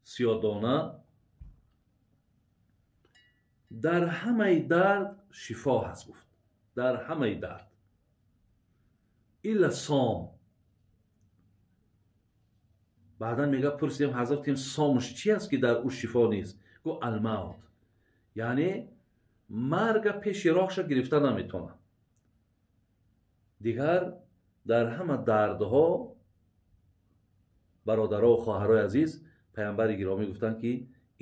Сиёдона дар ҳамаи дард шифо ҳаст, гуфт. Дар ҳамаи дард илла сом. Баъдан мега пурсидем ҳазратим, сомш чи аст ки дар ӯ шифо нест? Гуфт алмавт, яъне марга пеши роҳша гирифта наметавонад. Дигар дар ҳама дардҳо, бародаро ва хоҳарои азиз, паямбари гиромӣ гуфтанд ки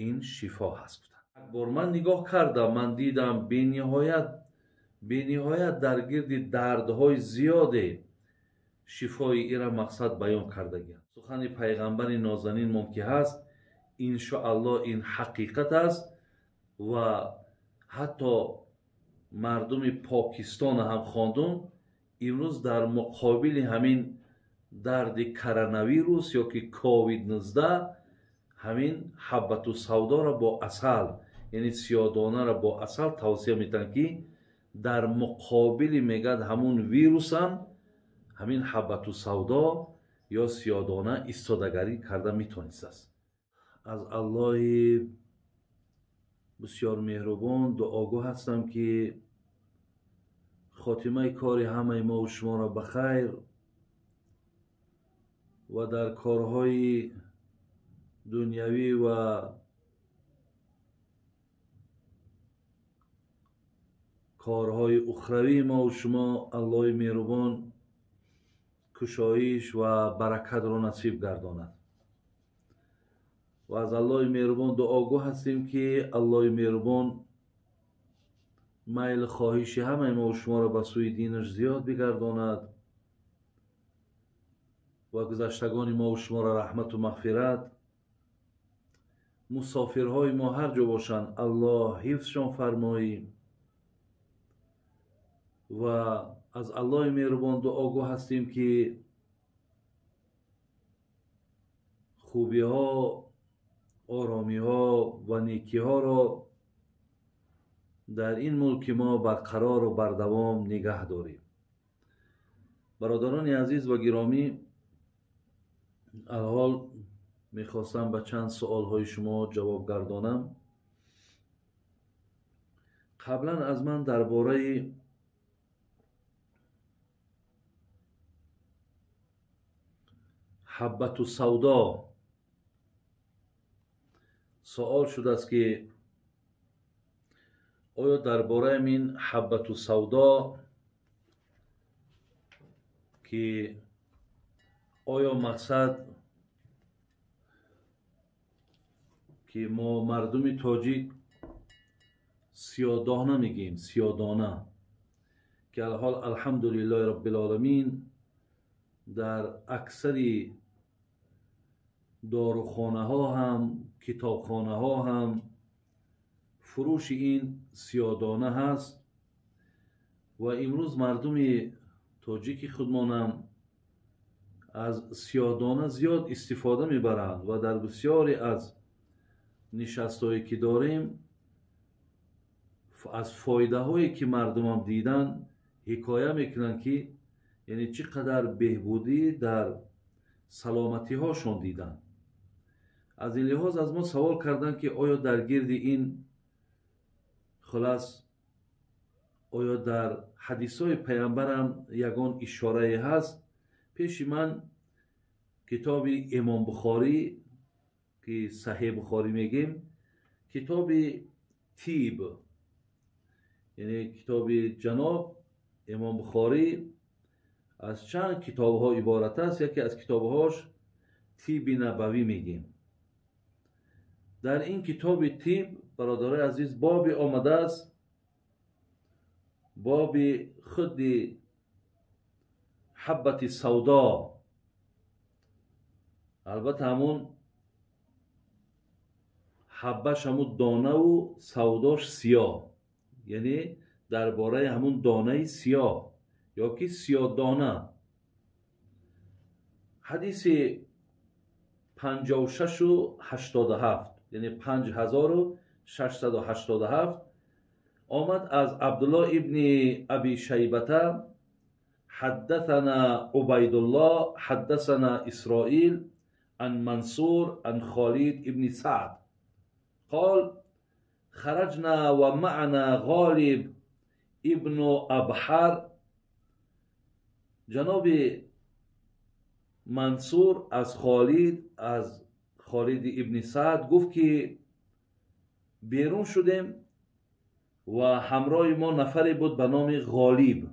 ин шифо ҳаст. Гуфтанд. Бор ман нигоҳ кардам, ман дидам бениҳоят дар гирди дардҳои зиёде шифои ира мақсад баён кардагианд. Сухани пайғамбари нозанинмон ки ҳаст, иншоаллоҳ ин ҳақиқат аст ва ҳатто мардуми Покистона ҳам хондум, имрӯз дар муқобили ҳамин дарди коронавирус ё ки ковид-19 ҳамин ҳаббату савдоро бо асал, яъне сиёдонаро бо асал тавсия метиҳанд ки дар муқобили мегӯяд ҳамун вирусам ҳамин ҳаббату савдо ё сиёдона истодагарӣ карда метонистааст. Аз Аллоҳи бисёр меҳрубон дуогӯ ҳастам ки хотимаи кори ҳамаи мо шуморо ба хайр ва дар корҳои дунявӣ ва корҳои ухравии мо шумо Аллоҳи меҳрубон кушоиш ва баракатро насиб гардонад. Ва аз Аллоҳи меҳрубон дуогӯ ҳастем ки Аллоҳи меҳрубон майл хоҳиши ҳамаи мо шуморо ба сӯи динаш зиёд бигардонад ва гузаштагони мо шуморо раҳмату мағфират, мусофирҳои мо ҳар ҷо бошанд Аллоҳ ҳифзшон фармоӣ. Ва аз Аллоҳи меҳрубон дуогӯ ҳастем ки хубиҳо, оромиҳо ва некиҳоро дар ин мулки мо барқарору бардавом нигаҳ дорем. Бародарони азиз ва гиромӣ, алҳол мехостам ба чанд суолҳои шумо ҷавоб гардонам. Қаблан аз ман дар бораи ҳаббату савдо суол шудааст ки оё дар бораи ин ҳаббату савдо ки оё мақсад ки мо мардуми тоҷик сиёдона мегӯем, сиёдона, ки алҳол алҳамдулиллоҳи роббил-оламин дар аксари дорухонаҳо ҳам китобхонаҳо ҳам фурӯши ин сиёдона ҳаст ва имрӯз мардуми тоҷики худмонам аз сиёдона зиёд истифода мебаранд ва дар бисёре аз нишастҳое ки дорем аз фоидаҳое ки мардумам дидан ҳикоя мекунанд ки яъне чӣ қадар беҳбудӣ дар саломатиҳошон диданд. Аз ин лиҳоз аз мо савол карданд ки оё дар гирди ин хулас оё дар ҳадисҳои паямбарам ягон ишорае ҳаст? Пеши ман китоби Имом Бухорӣ ки Саҳеҳ Бухорӣ мегем, китоби тиб, яъне китоби ҷаноб Имом Бухорӣ аз чанд китобҳо иборат аст. Яке аз китобҳош тиби набавӣ мегем. Дар ин китоби тиб, бародарои азиз, боби омадааст, боби худи ҳаббати савдо. Албатта ҳамун ҳаббаш ҳамун донаву савдош сиёҳ, яъне дар бораи ҳамун донаи сиёҳ ё ки сиёҳдона. Ҳадиси 5687, яъне 5687 омад аз Абдуллоҳ ибни Аби Шайбата حدثنا عبيد الله حدثنا إسرائيل عن منصور عن خالد ابن سعد قال خرجنا ومعنا غالب ابن أبحر. جناب منصور از خالد ابن سعد گفت که بیرون شدیم و همراه ما نفری بود به نام غالب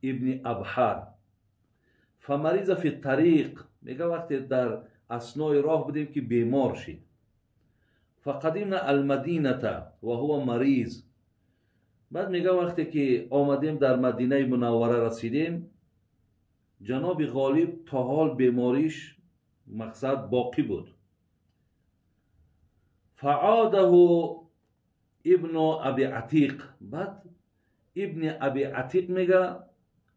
ابن ابحر. فمریض فی الطریق، میگه وقتی در اثنای راه بودیم که بیمار شد. فقدمنا المدینه و هو مریض. بعد میگه وقتی که آمدیم در مدینه منوره رسیدیم، جناب غالب تا حال بیماریش مقصد باقی بود. فعاده ابن ابی عتیق. بعد ابن ابی عتیق میگه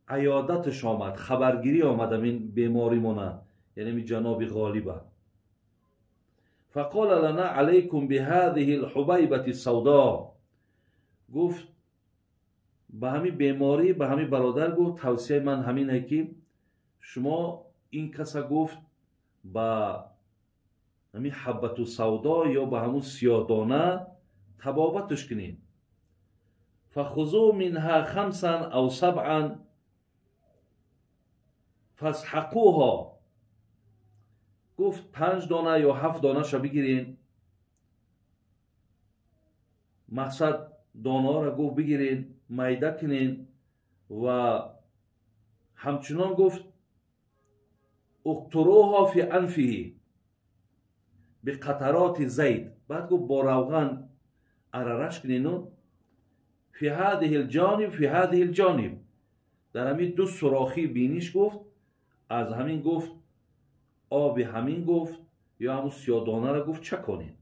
عیادتش آمد، خبرگیری آمد این بیماری مونه، یعنی می جناب غالبه. فقال لنا علیکم بهذه الحبیبة السوداء. گفت به همین بیماری، به همین برادر گفت توصیه من همینه که شما این کسا گفت به همین حبت السودا یا به همون سیادانه تبابتش کنین. فخذوا منها خمسا او سبعا فاسحقوها. گفت 5 دانه یا 7 دانه شو بگیرین، مقصد دانه را گفت بگیرین میده کنین. و همچنان گفت اقتروها فی انفه بقطرات زید. بعد گفت با روغن اررش کنین فی هذه الجانب فی هذه الجانب، در همین دو سوراخی بینیش گفت از همین گفت آب همین گفت یا همون سیادانه را گفت چه کنین.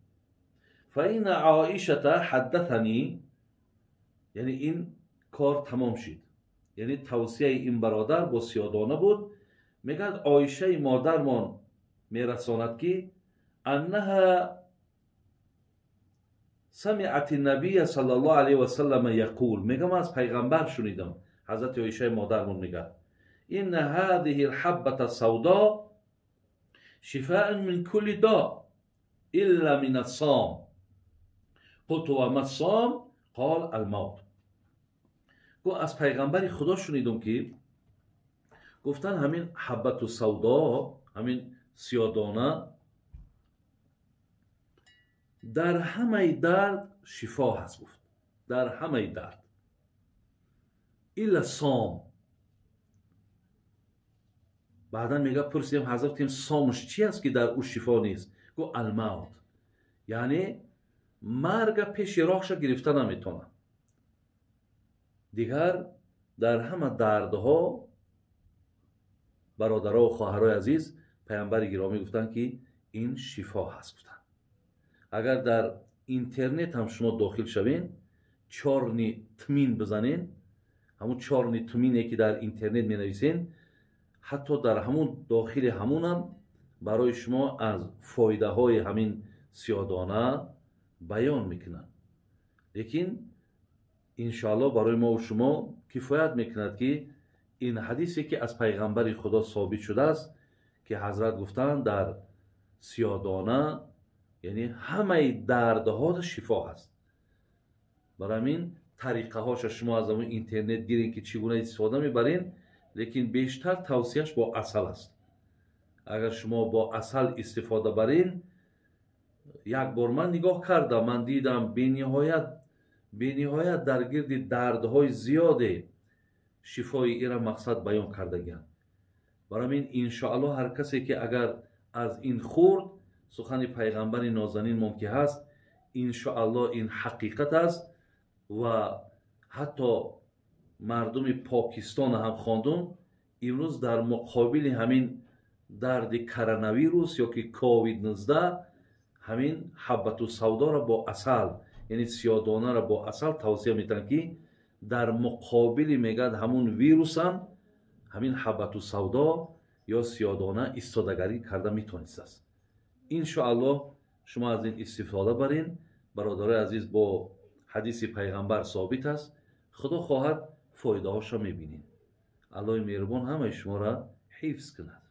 فإن عائشة حدثنی، یعنی این کار تمام شد، یعنی توصیه این برادر با سیادانه بود. میگه عایشه مادرمان میرساند که انها سمعت النبی صلی الله علیه و سلم یقول. میگم از پیغمبر شنیدم، حضرت عایشه مادرمون میگه ان هذه الحبة السوداء شفاء من كل داء الا من الصام. قلت وما الصام؟ قال الموت. گفت از پیغمبر خدا شنیدم که گفتن همین حبت السودا، همین سیادانه در همه درد شفا هست. گفت در همه درد الا صام. بعدا میگه پرسیدم حضرت سامش چی است که در او شفا نیست؟ گفت الموت، یعنی مرگ پیش راهش گرفته نمیتونه. دیگر در همه دردها برادرها و خواهرای عزیز، پیامبر گرامی گفتن که این شفا هست. گفتن اگر در اینترنت هم شما داخل شوین، چارنی تمین بزنین، همون چارنی تمینه که در اینترنت می نویسین، حتی در همون داخل همونم برای شما از فایده های همین سیادانه بیان میکنن. لیکن انشاءالله برای ما و شما کفایت میکند که این حدیثی که از پیغمبر خدا ثابت شده است که حضرت گفتن در سیادانه یعنی همه دردها شفا هست. برای همین طریقه هاش شما از همون اینترنت گیرین که چگونه استفاده میبرین، لیکن بیشتر توصیهش با عسل است. اگر شما با عسل استفاده برین، یک بار من نگاه کردم، من دیدم بینهایت در گرد دردهای زیاده شفای ایرا مقصد بیان کردگیان. برای همین انشاءالله هر کسی که اگر از این خورد، سخن پیغمبر نازنین ممکن هست، انشاءالله این حقیقت است. و حتی مردم پاکستان هم خواندم امروز در مقابل همین درد کروناویروس یا که کووید 19 همین حبت السودا را با عسل، یعنی سیادانه را با عسل توصیه میتن که در مقابل میگد همون ویروس هم همین حبت السودا یا سیادانه ایستادگری کرده میتونست است. انشاءالله شما از این استفاده برین. برادرای عزیز، با حدیث پیغمبر ثابت است، خدا خواهد فایده هاش را میبینین. Аллоҳи меҳрубон ҳамаи шуморо ҳифз кунад.